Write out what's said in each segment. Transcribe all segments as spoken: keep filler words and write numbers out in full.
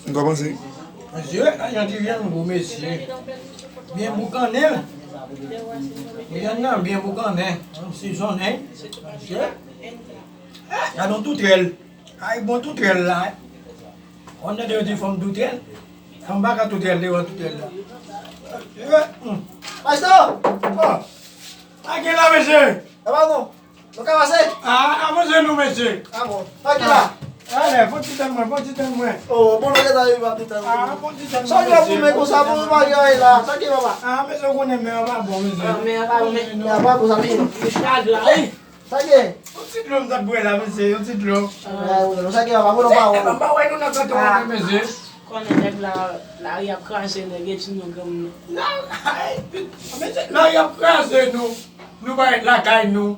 M kòmanse. Mesye, a yon ti vyann gou, mesye. Byen boukannen. Vyann nan byen boukannen. Sizonnen. Mesye. Gade yon toutrèl. Ay, bon toutrèl la. Konn tande yo di fanm toutrèl. Fanm pa ka toutrèl devan toutrèl la. Mesye. Hmm. Maestro! Bon. Sa gen la, mesye? Sa va non? Nou ka pase? Ah, avanse nou, mesye. Ah bon. Sa ki la? Alè, fon ti tann mwen, fon ti tann mwen. Oh, bon, nou gentan rive ap tann. Ah, fon ti tann mwen, mesye. Sa ki la pou men konsa, pou nou pa gen la? Sa ki papa? Ah, mesye, ou konnen men an pa bon, mesye. Ah, men an pa bon, men. Men an pa bon, sa ki? Li chag la, wi. Sa ki? Yon ti dlo m t ap bwè la, mesye, yon ti dlo. Ah, wi, sa ki papa? Pou nou pa wè. Papa, wè nou nan kanton an, mesye. Konnen nèg la, lari ap kraze nèg, e di nou granmoun nan. La, ay, mesye, lari ap kraze nou. Nou pa ret lakay nou.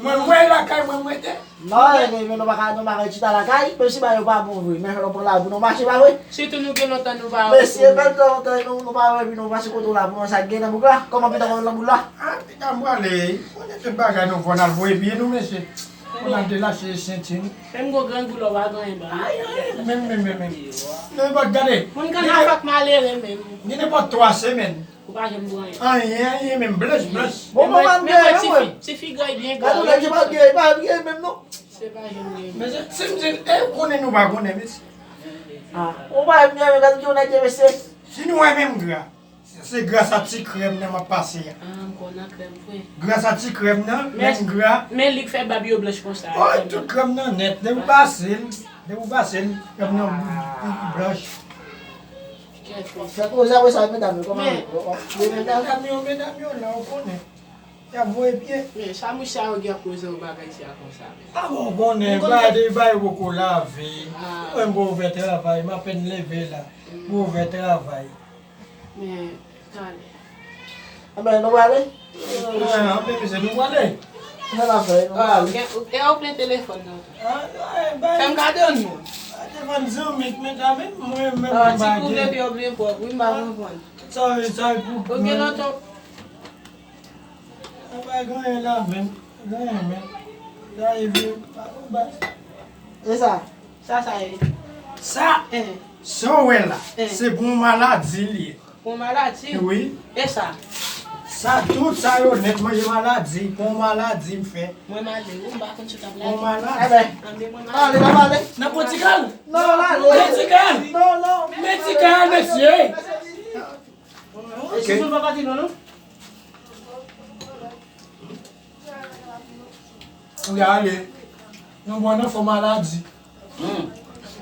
Mwen, mwen lakay mwen, mwen te. Non, men nou pa ka, nou pa ka chita lakay, menm si bagay yo pa bon vre. Men lè w pran la pou nou mache, pa vre? Sitou nou gen lontan nou pa wè. Mesye, bèl tan lontan nou, nou pa wè, epi nou pase kote w la pou nou sa gen nan bouk la. Kòman pita w nan bouk la? Ah, pita m prale. Konnen tout bagay nou fò n al voye pye nou, mesye. Fò n al delache senti nou. Menm gwo grangou la w pa gen anyen ba. Ay, ay, menm, menm, menm, menm. Nenpòt, gade. Moun kanafak malere menm. Gen nenpòt twa semèn. Ou pa janm gen anyen. Anyen, anyen, menm blanch, blanch. Bon, men mwen, mwen, men mwen, ti fi, ti figay byen gra. Gade, ou nèg ki pa byen, pa byen menm non. Se pa janm gen. Men se, si m di, e konnen nou pa konnen, mesye. Ah, ou pa byen, men gade ki ou nèg ye, mesye. Si nou wè menm gra, se, se gras a ti krèm nan m ap pase a. Ah, m konn nan krèm vre. Gras a ti krèm nan, menm gra. Men li k fè bab yo blanch konsa. Oh, tout krèm nan nèt, depi w pase l, depi w pase l, krèm nan blanch. Fè koze apre sa, medam yo, kòman yo? Yo, yo, yo, medam. Medam yo, medam yo la, ou konnen. Y ap voye pye. Men, sa mouch sa yo gen ap koze yon bagay sa konsa, men. Ah bon, ou konnen, bagay, bagay poko lave. Ah. Mwen, m pa ouvè travay, m apèn leve la. M ouvè travay. Men, talè. Anben, nou prale? Ah, anben, mesye, nou prale. Fè l afè, nou prale. Ah, e ou plen telefòn nan? Ah, non, e bay. Fè m gade yon non. Ah, telefòn zanmi k mete la, men mwen, men mwen pa gen. Ah, ti kouv epi yo byen pwòp, wi, m pa konprann. Sa, sa, pou. Ou gen lontan. Sa pa gen anyen la, men. Gen anyen, men. Sa e vye, pa, pa. E sa? Sa, sa ye. Sa, sa w wè la, se pou yon maladi li ye. Pou yon maladi? Wi. E sa? Sa, tout sa yo nèt manje maladi, pou yon maladi m fè. Mwen malere, ou m pa konn sou tab la. Pou yon maladi. Anben, mwen malere. Ale, n ap ale. Nan pwotikal? Non, ale. Medikal? Non, non. Medikal, mesye. Ok. Eskize m, papa, di non, non. Gade, nou pran nan fo maladi.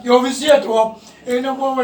Yo visye twòp. E nou pran